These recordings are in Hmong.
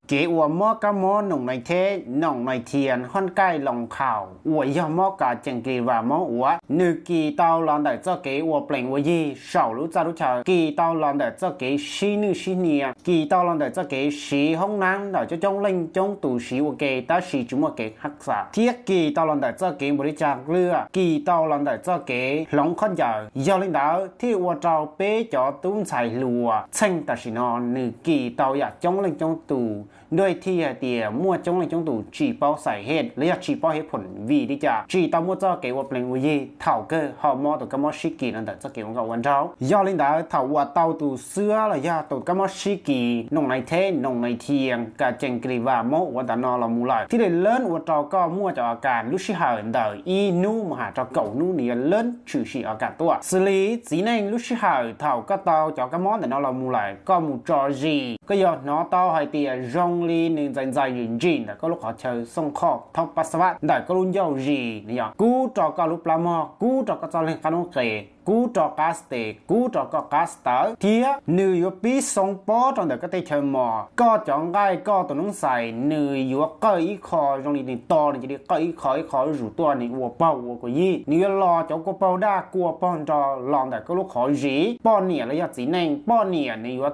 Kev ua mob kab mob noom nais theb, noom nais thias, hoj kaij loos khaum uas yog mob kas cees kis vas mob uas nws kis tau los ntawm txoj kev ua plees ua yig saum lub txaj lub chaw, kis tau los ntawm txoj kev sib nwj sib hnia, kis tau los ntawm txoj kev siv hoob nab ntawm coob coob leej coob tus siv ua ke tab sis tsis muaj kev haj xam, thiab kis tau los ntawm txoj kev npaum li cas lwaj, kis tau los ntawm txoj kev hloov khaub ncaws. Yog li ntawd thiaj ua rau peb cov tub ntxhais hluas txheej tam sim no nws kis tau yam coob leej coob tus ntuj thiaj hais tias muaj coob leej coob tus tsis paub xais hej los yog tsis paub hej phoom vim li cas tsis tau muaj txoj kev ua plees ua yig thaum kawg ho mob tus kab mob sib kis no ntawm txoj kev ua nkauj ua nraug. Yog li ntawd thaum uas tau tus xwab los yog tus kab mob sib kis noom nais theb, noom nais thias, kas cees kis vas mob uas ntawm no los mus lawm thiaj li leej ua rau koj muaj cov a kas lub sij hawm ntawm ib hnub mus has rau kaum hnub nws yuav leej tshwm sim a kas tuaj. Xws li txiv neej lub sij hawm thaum koj tau cov kab mob ntawm no los mus lawm koj mus tso zis koj yuav hnov tau hais tias zoo li nws ntxais ntxais ntsim ntsim ntawm koj lub qhov chaw xooj khoj thoob pas xav vaj ntawm koj lub ncauj zis no yog kub rau koj lub plab mog, kub rau koj txoj leeg qab noob qes, kub rau qab xes, kub rau koj qab xes tawv thiab nws yuav pib xoo pob rau ntawm koj tej chaw mos. Koj cov nqaij koj tus noob xais nws yuav qawj ib qho zoo li nws to nws cia li qawj ib qho ib qho zuj zus tuaj nws ua paug ua kua yig, nws yuav los cov kua paug daj kua paug nro los ntawm koj lub qhov zis. Poj niam los yog txiv neej, poj niam nws yuav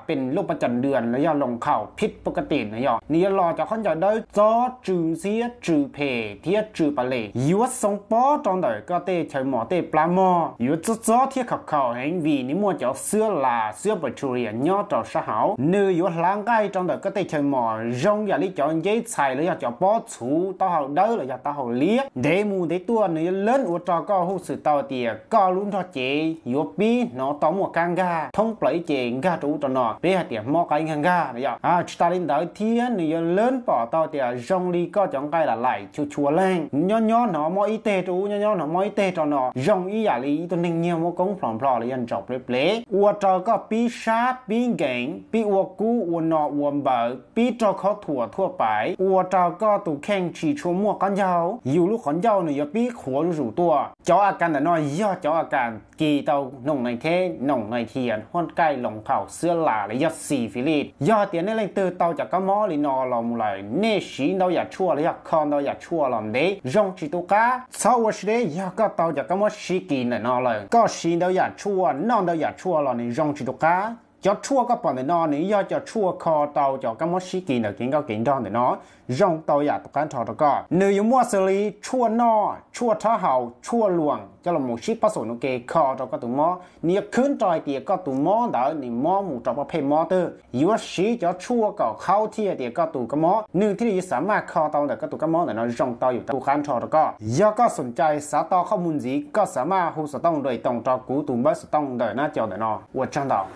pes lub pab cam dua los yog loos khaum phib poj ka tim no yog nws yuav los cov khaub ncaws dawb txob tsw ntxhiab tsw phem thiab tsw pas lem yuav xoo pob rau ntawm koj tej chaw mos tej plab mog, yuav txob txob thiab khaum khaum heev vim nws muaj cov xwab las xwab bacteria nyob rau sab hauv. Nws yuav hlav nqaij rau ntawm koj tej chaw mos zoo yam li cov nceb txhais los yog cov pob txhuv taub hau dawb los yog taub hau liab ntev mus ntev tuaj nws yuav leej ua rau koj huj xwm tau tias koj lub nrog cev yuav pib hnov tau muaj kab nkag thoob plaws ib ce nkag rau ub rau no, peb hais tias mob qaib nkag nkag no yog. Tsis tas li ntawd thiab nws yuav leej pom tau tias zoo li koj cov nqaij lam laim chua chua leeg, nyob nyob hnov mob ib teg rau ub nyob nyob hnov mob ib teg rau no zoo ib yam li ib tug neeg nyiag muab koob plhov nplho los yog ntsaum plev plev ua rau koj pib sab pib nkees pib ua kub ua no ua npaws pib raug khob thuam thuaj paiv ua rau koj tus kheej tsis tshua muaj qab ncaug, yus lub qhov ncauj nws yuav pib qhuav zuj zus tuaj. Cov a kas ntawm no yog cov a kas kis tau noom nais theb, noom nais thias, hoj kaij loos khaum, xwab las los yog xis fis lij. Yog hais tias nej leej twg tau cov kab mob li no los mus lawm nej siv ntau yam tshuaj los yog kho ntau yam tshuaj los ntev zoo tsis tu qab. Txhob ua siab deb, yog koj tau cov kab mob sib kis ntawm no lawm koj siv ntau yam tshuaj noj ntau yam tshuaj los nws zoo tsis tu qab. Cov tshuaj koj pom ntawm no nws yog cov tshuaj kho tau cov kab mob sib kis ntawm kev nkauj kev nraug ntawm no zoo tau yam tu qab nrho rau koj. Nws yuav muaj xws li tshuaj noj, tshuaj rhaub haus, tshuaj luam coj los mus sib pab xum nuv ke kho rau koj tus mob. Nws yuav khwb rau hais tias koj tus mob ntawd nws mob mus rau pab phem mob twg. Yuav siv cov tshuaj kom khaub thiaj tias koj tus kab mob nws thiaj li yuav xav maj kho tau ntawm koj tus kab mob ntawm no zoo tau yam tu qab nrho rau koj. Yog koj xoom cai xav tau qhov muaj ntxiv koj xav maj hu xov tooj nraim toos rau kuv tus npawb xov tooj ntawm nab cau ntawm no. Ua tsaug ntau.